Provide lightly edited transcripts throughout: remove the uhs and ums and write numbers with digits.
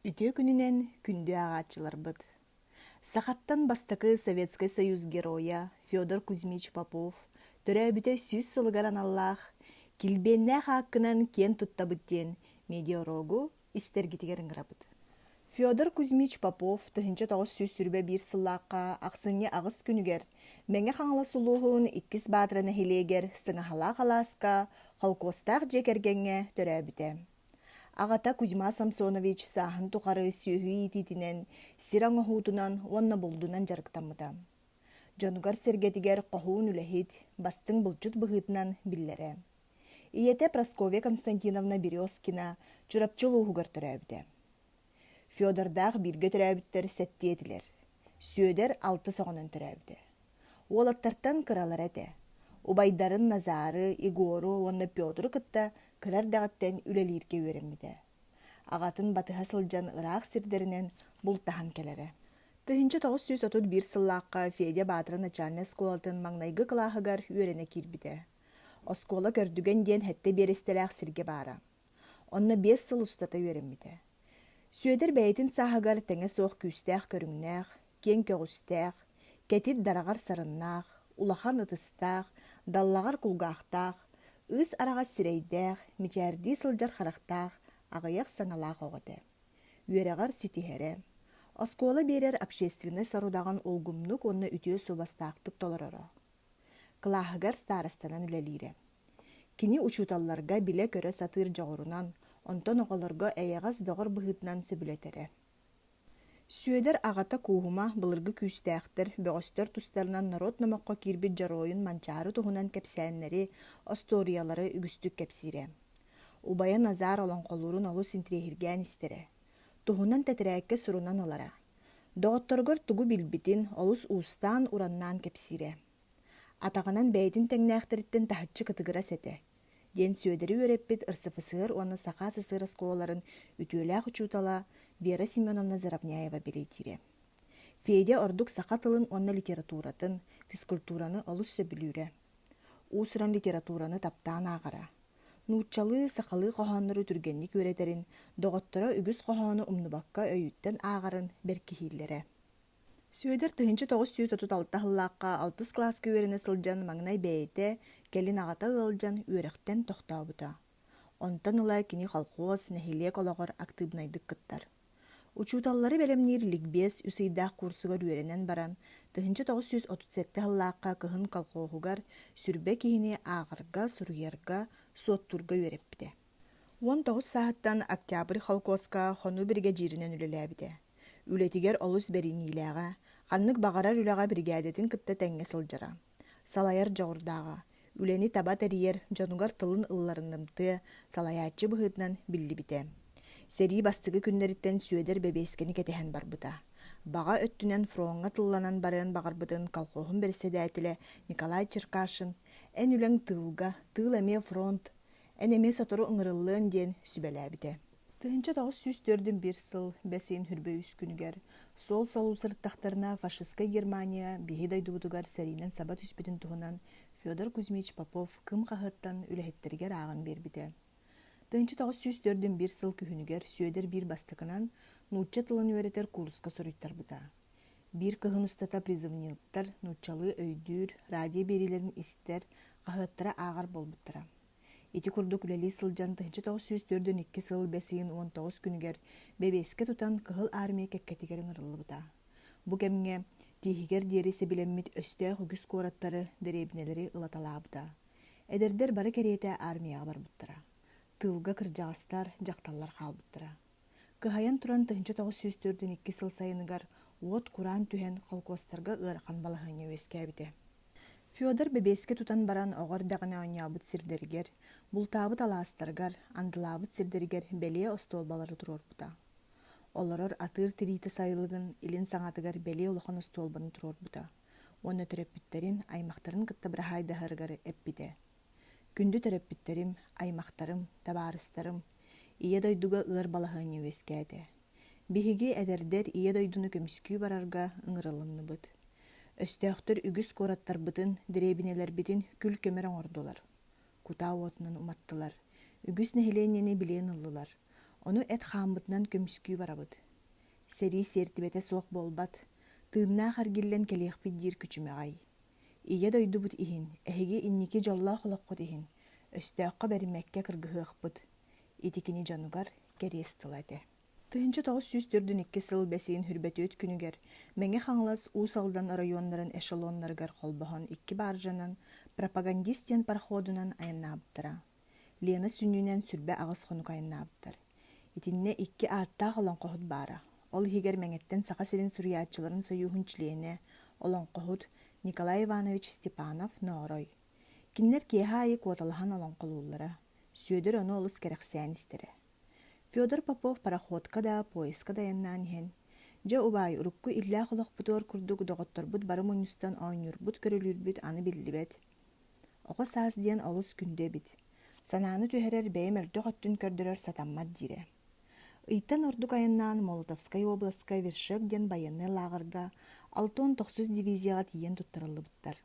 Үтүө күнүнэн күндү ааҕааччыларбыт! Сахаттан бастакы Советскай Союз Геройа Федор Кузьмич Попов төрөөбүтэ 100 сылыгар аналлаах «Килбиэннээх ааккынан киэн туттабыт» диэн медиаурогу истэргитигэр ыҥырабыт. Федор Кузьмич Попов 1921 сыллаахха ахсынньы аҕыс күнүгэр Мэҥэ Хаҥалас улууһун Иккис Баатара нэһилиэгэр Сыҥаһалаах алааска холкуостаах дьиэ кэргэҥҥэ төрөөбүтэ. Аҕата Кузьма Самсонович сааһын тухары сүөһү иитиитинэн, сир оҥоһуутунан уонна булдунан дьарыктаммыта. Дьонугар-сэргэтигэр хоһуун үлэһит, бастыҥ булчут быһыытынан биллэрэ. Ийэтэ Прасковья Константиновна Березкина Чурапчы улууһугар төрөөбүтэ. Федордаах бииргэ төрөөбүттэр сэттиэ этилэр. Сүөдэр алтыс оҕонон төрөөбүтэ. Уолаттартан кыралара этэ. Убайдарын Назары, Егору уонна Петру кытта кыра эрдэҕиттэн үлэлииргэ үөрэммитэ. Аҕатын батыһа сылдьан ыраах сирдэринэн бултаһан кэлэрэ. 1931 сыллаахха Федя Баатара начальнай оскуолатын маҥнайгы кылааһыгар үөрэнэ киирбитэ. Оскуола Көрдүгэн диэн сэттэ биэрэстэлээх сиргэ баара. Онно 5 сыл устата үөрэммитэ. Сүөдэр бэйэтин сааһыгар тэҥэ суох күүстээх көрүҥнээх, киэҥ көҕүстээх, кэтит дараҕар сарыннаах, улахан ытыстаах, даллаҕар кулгаахтаах, ыыс араҕас сирэйдээх, мичээрдии сылдьар харахтаах, аҕыйах саҥалаах оҕо этэ. Үөрэҕэр ситиһэрэ. Оскуола биэрэр общественнай сорудаҕын улгумнук уонна үтүө суобастаахтык толороро. Кылааһыгар старостанан үлэлиирэ. Кини учууталларга билэ-көрө сатыыр дьоҕурунан, онтон оҕолорго эйэҕэс доҕор быһыытынан сөбүлэтэрэ. Сүөдэр аҕата Кууһума былыргы күүстээхтэр, бөҕөстөр тустарынан норуот номоххо киирбит дьоруойун Манчаары туһунан кэпсээннэри, остуоруйалары үгүстүк кэпсиирэ. Убайа Назар олоҥхолуурун олус интириэһиргээн истэрэ. Туһунан тэтэрээккэ сурунан ылара. Доҕотторугар тугу билбитин олус уустаан-ураннаан кэпсиирэ. Атаҕынан бэйэтин тэҥнээхтэриттэн таһыччы кытыгырас этэ, диэн Сүөдэри үөрэппит РСФСР уонна Саха СССР оскуолаларын үтүөлээх учуутала Вера Семеновна Заровняева бэлиэтиирэ. Федя ордук саха тылын уонна литературатын, физкультураны олус сөбүлүүрэ. Уус-уран литератураны таптаан ааҕара. Нууччалыы, сахалыы хоһооннору түргэнник үөрэтэрин, доҕотторо үгүс хоһоону умнубакка өйүттэн ааҕарын бэркиһииллэрэ. Сүөдэр 1936 сыллаахха алтыс кылааска үөрэнэ сылдьан маҥнай бэйэтэ, кэлин аҕата ыалдьан үөрэхтэн тохтообута. Онтон ыла кини колхуос, нэһилиэк олоҕор актыыбынайдык кыттар. Учууталлары бэлэмниир ликбез үс ыйдаах курсугар үөрэнэн баран, 1937 сыллаахха кыһын колхоһугар сүрбэ киһини ааҕарга, суруйарга, суоттуурга үөрэппитэ. 19 сааһыттан Октябрь холкуоска хонуу биригэдьииринэн үлэлээбитэ. Үлэтигэр олус бэриниилээҕэ, ханнык баҕарар үлэҕэ биригээдэтин кытта тэҥҥэ сылдьара. Салайар дьоҕурдааҕа, үлэни таба тэрийэр, дьонугар тылын ылларынымтыа, салайааччы быһыытынан биллибитэ. Сэрии бастакы күннэриттэн Сүөдэр бэбиэскэни кэтэһэн барбыта. Баҕа өттүнэн фроҥҥа тылланан барыан баҕарбытын колхоһун бэрэссэдээтэлэ Николай Черкашин «Эн үлэҥ тыылга, тыыл эмиэ фронт, эн эмиэ сотору ыҥырыллыаҥ» диэн сүбэлээбитэ. 1941 сыл бэс ыйын хүрбэ үс күнүгэр суол солуу сырыттахтарына фашистскай Германия биһи дойдубутугар сэриинэн саба түспүтүн туһунан Федор Кузьмич Попов Кым хаһыаттан үлэһиттэригэр ааҕан биэрбитэ. 1941 сыл күһүнүгэр Сүөдэр биир бастакынан нуучча тылын үөрэтэр кууруска суруйтарбыта. Биир кыһын устата призывниктар нууччалыы өйдүүр, радио биэриилэрин истэр, хаһыаттары ааҕар буолбуттара. Ити курдук үлэлии сылдьан 1942 сыл бэс ыйын 19 күнүгэр бэбиэскэ тутан Кыһыл Армия кэккэтигэр ыҥырыллыбыта. Бу кэмҥэ тииһигэр диэри сэбилэммит өстөөх үгүс куораттары, дэриэбинэлэри ылаталаабыта. Эдэрдэр бары кэриэтэ армияҕа барбыттара. Тыылга кырдьаҕастар, дьахталлар хаалбыттара. Кыһайан туран 1942 сыл сайыныгар уот кураан түһэн холкуостарга ыарахан балаһыанньа үөскээбитэ. Федор бэбиэскэ тутан баран оҕо эрдэҕинэ оонньообут сирдэригэр, бултаабыт алаастарыгар, андылаабыт сирдэригэр бэлиэ остуолбалары туруорбута. Олорор атыыр тириитэ сайылыгын илин саҥатыгар бэлиэ улахан остуолбаны туруорбута уонна төрөппүттэрин, аймахтарын кытта быраһаайдаһарыгар эппитэ: «Күндү төрөппүттэрим, аймахтарым, табаарыстарым, Ийэ дойдуга ыар балаһыанньа үөскээтэ. Биһиги, эдэрдэр, Ийэ дойдуну көмүскүү барарга ыҥырылынныбыт. Өстөөхтөр үгүс куораттарбытын, дэриэбинэлэрбитин күл-көмөр оҥордулар, кутаа уотунан уматтылар, үгүс нэһилиэнньэни билиэн ыллылар. Ону эт хааммытынан көмүскүү барабыт. Сэрии сиэртибэтэ суох буолбат, тыыннаах эргиллэн кэлиэхпит диир күчүмэҕэй. Ийэ дойдубут иһин, эһиги инники дьоллоох олоххут иһин, өстөөххө бэриммэккэ кыргыһыахпыт. Ити кини дьонугар кэриэс тыла этэ. 1942 сыл бэсиин Хүрбэтүөт күнүгэр Мэҥэ Хаҥалас Уус Алдан оройуоннарын эшелоннарыгар холбоһон икки бааржанан «Пропагандист» диэн пароходунан айаннаабыттара. Лена сүнньүнэн 28 хонук айаннаабыттар. Итиннэ икки ааттаах олоҥхоһут баара. Ол иһигэр Мэҥэттэн Саха сирин суруйааччыларын сойууһун чилиэнэ, олоҥхоһут Николай Иванович Степанов-Ноорой. Кинилэр киэһэ аайы куоталаһан олоҥхолууллара. Сүөдэр ону олус кэрэхсээн истэрэ. Федор Попов пароходка да, поезка да айаннаан иһэн, «Дьэ, убаай, урукку иллээх олохпутугар курдук доҕотторбут бары мунньустан оонньуурбут-көрүлүүрбүт аны биллибэт. Оҕо саас диэн олус күндү эбит. Санааны түһэрэр бэйэм өлтөх өттүн көрдөрөр сатаммат диирэ. Ыйтан ордук айаннаан Молотовскай уобаласка Вершек диэн байыаннай лааҕырга 69 дивизияҕа тиийэн туттарыллыбыттар.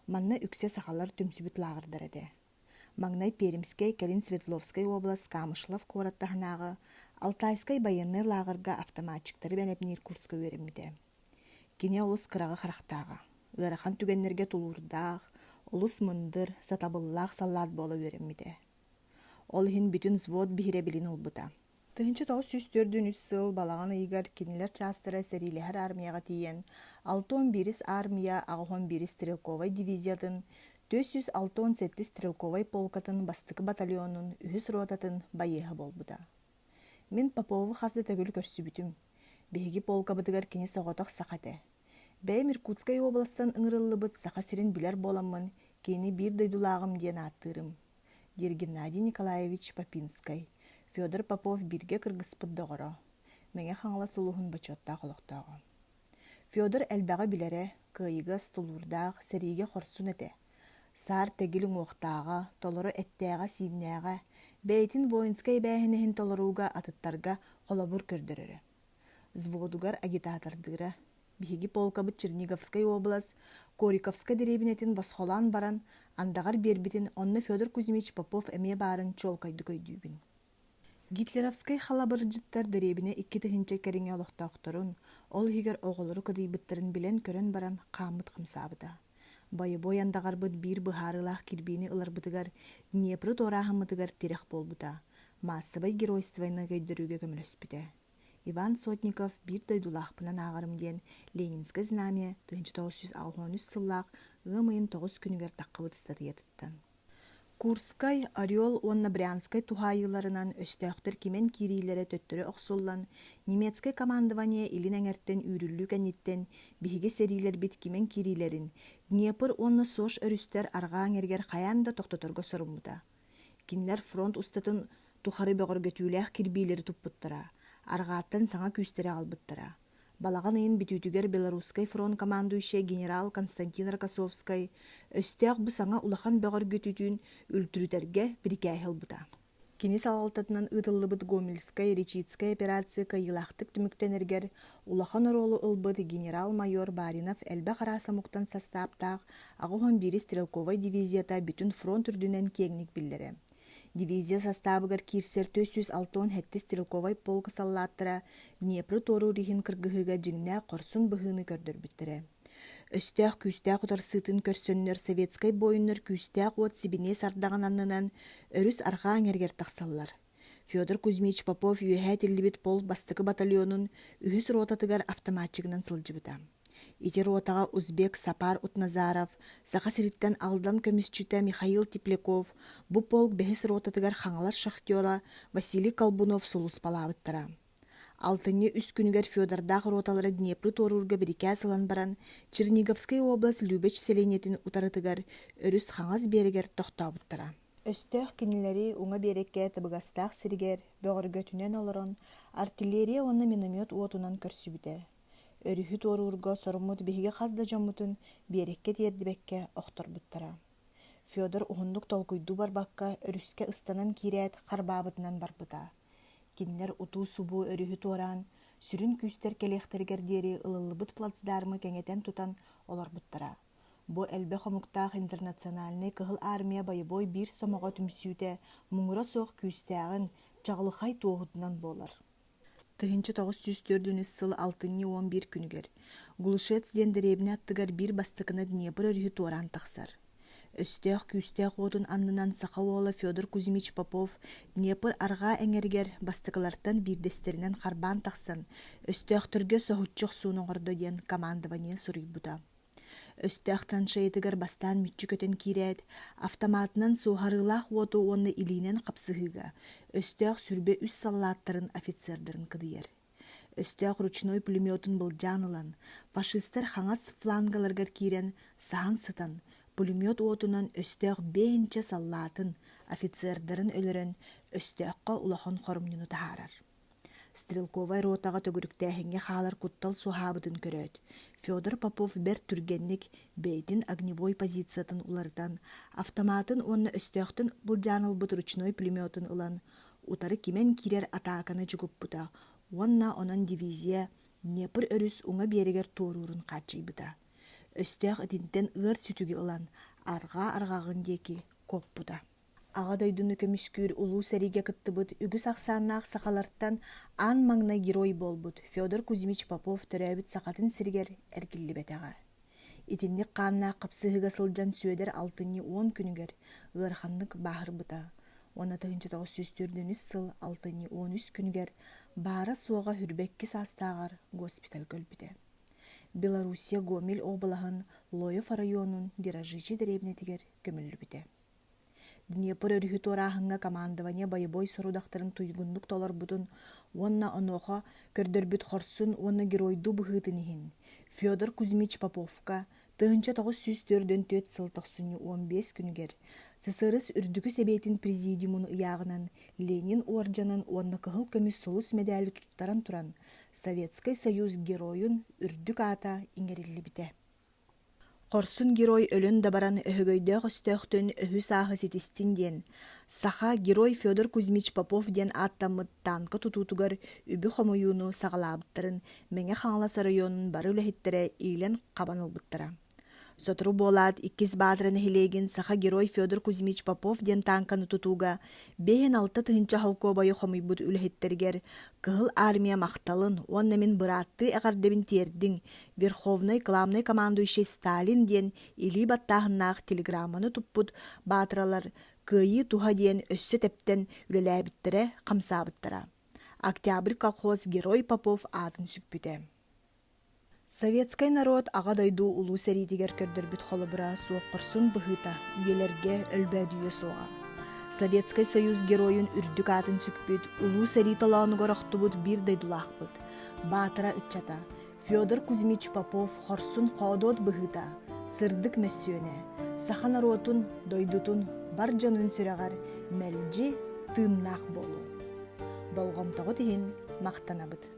Манна үксэ сахалар түмсүбүт лааҕырдара этэ. Маҥнай Пермскэй, кэлин Свердловскай уобалас Камышлов куорат таһынааҕы Алтайскай байыаннай лааҕырга автоматчиктары бэлэмниир курска үөрэммитэ. Кини олус кыраҕы харахтааҕа, ыарахан түгэннэргэ тулуурдаах, олус мындыр, сатабыллаах саллаат буола үөрэммитэ. Ол иһин бүтүн взвод биһирэбилин ылбыта. 1943 сыл балаҕан ыйыгар кинилэр чаастара сэриилэһэр аармыйаҕа тиийэн, 61 аармыйа 81 стрелковай дивизиятын 467 стрелковай полкатын бастакы батальонун үһүс ротатын байыаһа буолбута. Мин Попову хас да төгүл көрсүбүтүм. Биһиги полкабытыгар кини соҕотох саха этэ. Бэйэм Иркутскай уобаластан ыҥырыллыбыт Саха сирин билэр буоламмын, кинини биир дойдулааҕым диэн ааттыырым, диир Геннадий Николаевич Попинскай, Федор Попов бииргэ кыргыспыт доҕоро, Мэҥэ Хаҥалас улууһун бочуоттаах олохтооҕо. Федор элбэҕи билэрэ, кыайыгас, тулуурдаах, сэриигэ хорсун этэ. Саар тэгил уҥуохтааҕа, толору эттээҕэ-сииннээҕэ, бэйэтин воинскай эбээһинэһин толорууга атыттарга холобур көрдөрөрө. Взводугар агитатордыыра. Биһиги полкабыт Черниговскай уобалас Кориковскай дэриэбинэтин босхолоон баран, андаҕар биэрбитин онно Федор Кузьмич Попов эмиэ баарын чуолкайдык өйдүүбүн. Гитлеровскай халабырдьыттар дэриэбинэ 2000 кэриҥэ олохтоохторун, ол иһигэр оҕолору кыдыйбыттарын билэн-көрөн баран хааммыт хамсаабыта. Бойобуой андаҕарбыт биир быһаарыылаах кирбиини ыларбытыгар Днепры туорааһыммытыгар тирэх буолбута, маассабай геройствоны өйдөрүүгэ көмөлөспүтэ. Иван Сотников биир дойдулаахпынан ааҕарым диэн Ленинскэй знамя 1983 сыллаах ыам ыйын тоҕус күнүгэр таххыбыт ыстатыйатыттан. Курскай, Орел уонна Брянскай туһаайыыларынан өстөөхтөр кимэн киириилэрэ төттөрү охсуллан, немецкэй командование илин эҥэртэн үүрүллүү кэнниттэн биһиги сэриилэрбит кимэн киириилэрин Днепр уонна Сош өрүстэр арҕаа эҥэригэр хайаан да тохтоторго соруммута. Кинилэр фронт устатын тухары бөҕөргөтүүлээх кирбиилэри туппуттара, арҕааттан саҥа күүстэри аҕалбыттара. Балаҕан ыйын бүтүүтүгэр Белорусскай фронт командующай генерал Константин Рокоссовскай өстөөх бу саҥа улахан бөҕөргөтүүтүн үлтүрүтэргэ бирикээһи ылбыта. Кини салалтатынан ыытыллыбыт Гомельскай, Речицкай операция кыайыылаахтык түмүктэнэригэр улахан оруолу ылбыт генерал-майор Баринов элбэх араас омуктан састааптаах 81 стрелковай дивизията бүтүн фронт үрдүнэн киэҥник биллэрэ. Дивизия састаабыгар киирсэр 467 стрелковай полк саллааттара Днепры туоруур иһин кыргыһыыга дьиҥнээх хорсун быһыыны көрдөрбүттэрэ. Өстөөх күүстээх утарсыытын көрсөннөр советскай буойуннар күүстээх уот сибиниэс ардаҕын аннынан өрүс арҕаа эҥэригэр тахсаллар. Федор Кузьмич Попов үөһээ этиллибит полк бастакы батальонун үһүс ротатыгар автоматчигынан сылдьыбыта. Ити ротаҕа узбек Сапар Утназаров, Саха сириттэн Алдан көмүсчүтэ Михаил Тепляков, бу полк бэһис ротатыгар Хаҥалас шахтера Василий Колбунов сулууспалаабыттара. Алтынньы үс күнүгэр Федордаах роталара Днепры туоруурга бирикээс ылан баран, Черниговскай область Любеч сэлиэнньэтин утарытыгар өрүс хаҥас биэрэгэр тохтообуттара. Өстөөх кинилэри уҥа биэрэккэ табыгастаах сиригэр бөҕөргөтүнэн олорон артиллерия уонна миномет уотунан көрсүбүтэ. Өрүһү туоруурга соруммут биһиги хас да дьоммутун биэрэккэ тиэрдибэккэ охторбуттара. Федор уһуннук толкуйдуу барбакка өрүскэ ыстанан киирээт харбаабытынан барбыта. Кинилэр утуу-субуу өрүһү туораан, сүрүн күүстэр кэлиэхтэригэр диэри ылыллыбыт плацдармы кэҥэтэн тутан олорбуттара. Бу элбэх омуктаах интернациональнай Кыһыл Армия бойобуой биир сомоҕо түмсүүтэ муҥура суох күүстээҕин, чаҕылхай туоһутунан буолар. 1904 сыл алтынньы 11 күнүгэр Глушец диэн дэриэбинэ аттыгар биир бастакына Днепр өрүһү туораан тахсар. Өстөөх күүстээх уотун аннынан саха уола Федор Кузьмич Попов Днепр арҕаа эҥэригэр бастакылартан биирдэстэринэн харбаан тахсан, өстөөхтөргө соһуччу охсууну оҥордо диэн командование суруйбута. Өстөөх траншеятыгар бастаан мүччү көтөн киирээт, автоматынан суоһарыылаах уоту уонна илиинэн хапсыһыыга өстөөх сүрбэ үс саллааттарын офицердарын кыдыйар. Өстөөх ручной пулеметун былдьаан ылан, фашистар хаҥас флангаларыгар киирэн саһан сытан, пулемет уотунан өстөөх биэһинчэ саллаатын, офицердарын өлөрөн, өстөөххө улахан хоромньуну таһаарар. Стрелковай ротаҕа төгүрүктээһиҥҥэ хаалар куттал суоһаабытын көрөөт, Федор Попов бэрт түргэнник бэйэтин огневой позициятын уларытан, автоматын уонна өстөөхтөн былдьаан ылбыт ручной пулеметун ылан, утары кимэн киирэр атааканы чугуппута уонна онон дивизия Днепр өрүс уҥа биэрэгэр туоруурун хааччыйбыта. Өстөөх итинтэн ыар сүтүгү ылан, арҕаа арҕаҕын диэки куоппута. Аҕа дойдуну көмүскүүр улуу сэриигэ кыттыбыт үгүс ахсааннаах сахалартан аан маҥнай герой буолбут Федор Кузьмич Попов төрөөбүт Сахатын сиригэр эргиллибэтэҕэ. Итинник хааннаах хапсыһыыга сылдьан Сүөдэр алтынньы уон күнүгэр ыараханнык бааһырбыта уонна 1943 сыл алтынньы 13 күнүгэр баара-суоҕа хүрбэкки саастааҕар госпитальга өлбүтэ. Белоруссия Гомель уобалаһын Лоев оройуонун Деражичи дэриэбинэтигэр көмүллүбүтэ. Днепр өрүһү туорааһыҥҥа командование бойобуой сорудахтарын туйгуннук толорбутун уонна онуоха көрдөрбүт хорсун уонна геройдуу быһыытын иһин Федор Кузьмич Поповка 1944 сыл тохсунньу 15 күнүгэр ССРС Үрдүкү Сэбиэтин Президиумун ыйааҕынан Ленин уордьанын уонна Кыһыл көмүс сулус мэдээли туттаран туран Советскай Союз Геройун үрдүк аата иҥэриллибитэ. Хорсун герой өлөн да баран өһөгөйдөөх өстөөхтөн өһү-сааһы ситистин диэн, саха герой Федор Кузьмич Попов диэн ааттаммыт танка тутуутугар үбү хомуйууну саҕалаабыттарын Мэҥэ Хаҥалас оройуонун бары үлэһиттэрэ иилэн-хабан ылбыттара. Сотору буолаат, Иккис Баатара нэһилиэгин саха герой Федор Кузьмич Попов диэн тааҥканы тутууга 56 тыһыынча холкуобайы хомуйбут үлэһиттэригэр Кыһыл Армия махталын уонна мин бырааттыы эҕэрдэбин тиэрдиҥ, Верховнай главный командующий Сталин диэн илии баттааһыннаах телеграмманы туппут баатыралар Кыайыы туһа диэн өссө тэптэн үлэлээбиттэрэ, хамсаабыттара. Октябрь колхоз Герой Попов аатын сүкпүтэ. Советскай норуот Аҕа дойду Улуу сэриитигэр көрдөрбүт холобура суох хорсун быһыыта үйэлэргэ өлбөөдүйүө суоҕа. Советскай Союз Геройун үрдүк аатын сүкпүт, Улуу сэрии толоонугар охтубут биир дойдулаахпыт, Баатара ыччата Федор Кузьмич Попов хорсун-хоодуот быһыыта, сырдык мөссүөнэ, саха норуотун, дойдутун, бар дьонун сүрэҕэр мэлдьи тыыннаах буолуо. Болҕомтоҕут иһин махтанабыт.